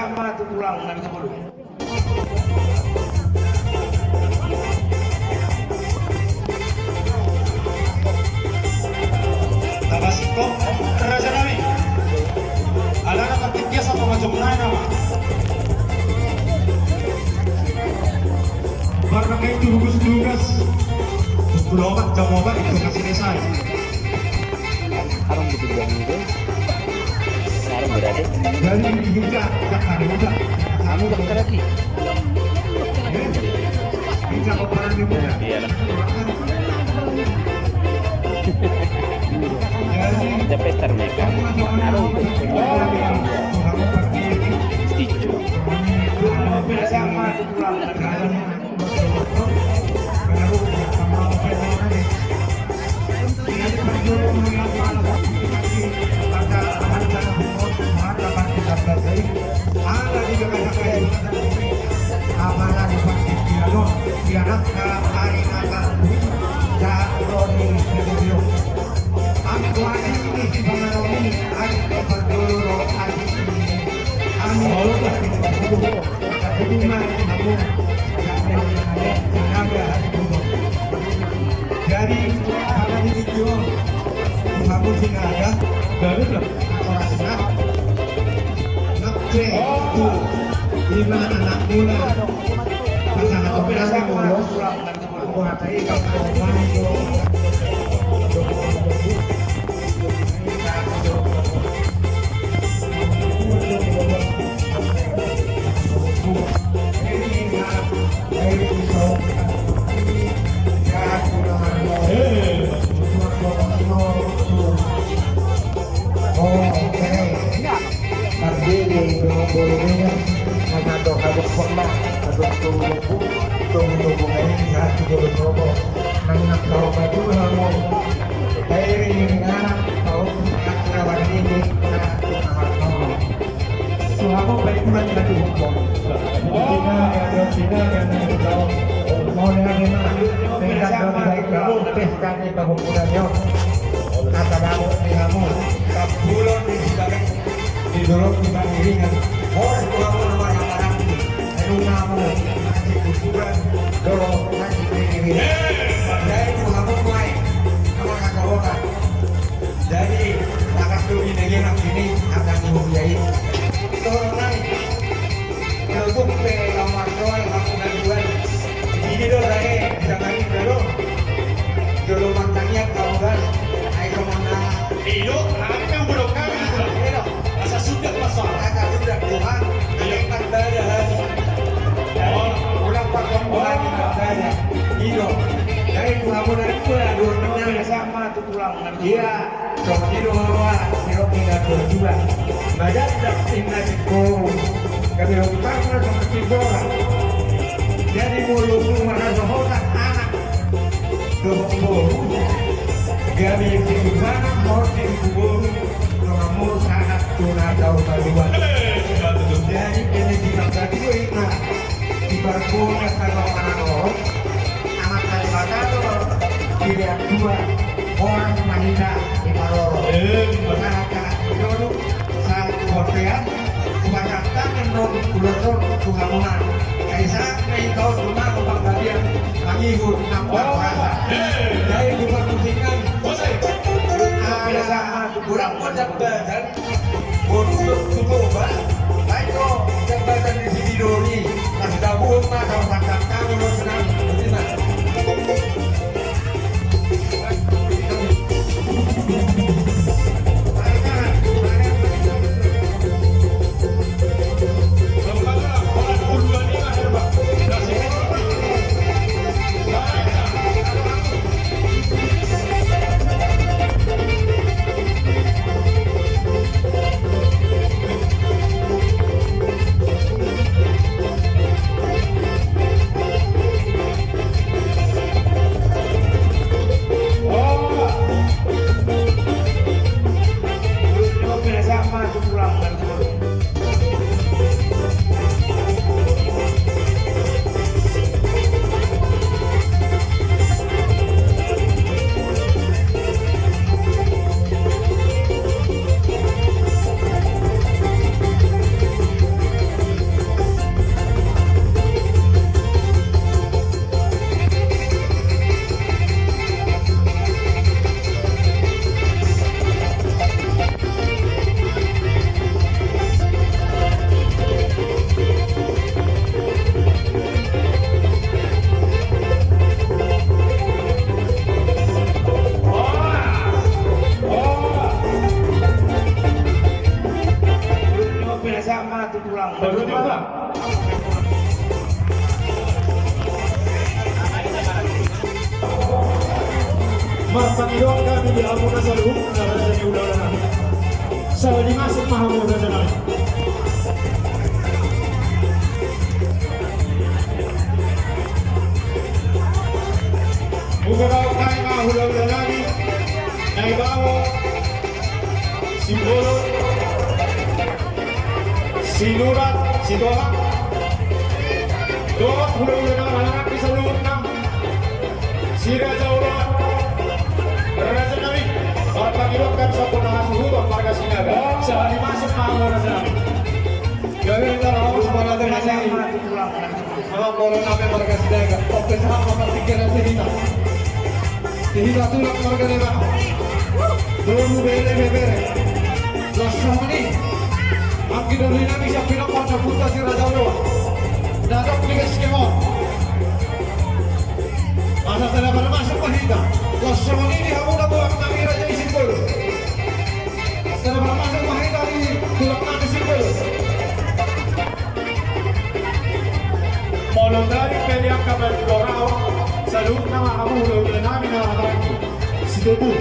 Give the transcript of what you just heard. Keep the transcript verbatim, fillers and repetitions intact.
Ama tu tulang na di sepuluh. Tabasik kok raja nami. Alana taktik biasa pemajong nai nama. Barang itu gugus tugas. Pukul opat, jam opat itu kasih desa. Harum gitu bilang gitu. Harum berarti. Jadi dibuka, tak ada buka. Kamu udah buka lagi. Iya lah. Ada pesta rumah ikan. Harum. Setuju. Jadi, karena ini video, kamu sini ada, baru dong. Orang senang. Nak cek itu, lima anak muda. Pasangan orang yang ngurus. Pardede, dongan bolonina, na mandok hadokhonna, hadokhon togu-togu, togu-togu na i, hati jolo-jolo, nang nang tau batu hamu, tairi ningan, tau, na pardede, na, na, na, na. So hamu baik bulan na tuhukon. Sina, ya, ya, sina, ya, na, na, na, na. Mau dengan ini, dengan baik, kalau pesta ni, bangun bulan, yo. Kata kamu, ni hamu, tak bulan ni, kita Di dolok di pangiringan, horas tu hamu na marhahamaranggi, nunga hamu manjadi kuburan, dolok manjadi pangiringan. Jadi tu hamu nuaeng na marhahamaranggi. Jadi, bagas do di nai nangkin i, angka ni huria i. Tolong nai. Tolong pe, nomor soal, nomor dua. Jadi do saya, bisa main dulu. Jolo martangiang hamu, gas. Ai, kemana? Iyo, hami pe umur kami, itulah. Iyo. Asa sudah, Mas. Asa sudah, Tuhan. Nikmat ibadah, hami. Oh. Ulang pakon Tuhan, nikmat ibadah. Iyo. Dari Tuhan, mau dari Tuhan, dua menang. Sama tuh pulang, nanti. Iya. Songon i do haroa, sirop ni na dua dua. Badan dak inna sikoru. Gabe hutang na songon sikoru. Jadi molo tu marasa hutang anak. Dohot boru, gabe situmbangan, mor situmboru, dongan mor sahat tu na tau paduan. Jadi, ini di tangga dua ini, di parpol yang kalau mana dohot, anak dari batalo, tidak dua, orang mahina di paroro. Sahat tu bontean, tu pasangan, tu ulos on, tu hamonang. Ai sahat ma i taon tu na panggabean, mangihut, nampak rasa. Jadi tu parmusikan. Ala, urang pun jabatan. Boru tu Toba. Ai tu jabatan di sini dori. Pas dabuhon ma, sama pasangan, ulos on. Terima. Sama tu tulang. Baru di mana? Marpangidoan hami di hamuna saluhutna raja ni hulahula nami. Sahali masuk ma hamu raja nami. Huboto hami ma hulahula nami. Nai bao. Simbolon. Sinurat, Sitohang. Dohot hulahula nami, anak ni saluhutna. Si Raja Oloan. Raja nami. Marpangidoan hami sampulu na hasuhuton marga Sinaga. Sahali masuk ma hamu raja nami. Gabe na laos marga Sinaga. Amang boru nami marga Sinaga, ope sahap ma partingkian ni hita. Di hita tulang marga Debata. Domu bere bebere. Las songon i. Anggi doli nami siap pinang parcaputa si Raja Oloan. Dadok di beskemon. Asa sada parmasuk ma hita. Las songon i di hamuna tulang nami raja i Simbolon. Sada parmasuk ma hita di tulang nami Simbolon. Molo tarik pe di angka batu dorao, saluhutna ma hamu hulahula nami na marhahamaranggi. Sitobu.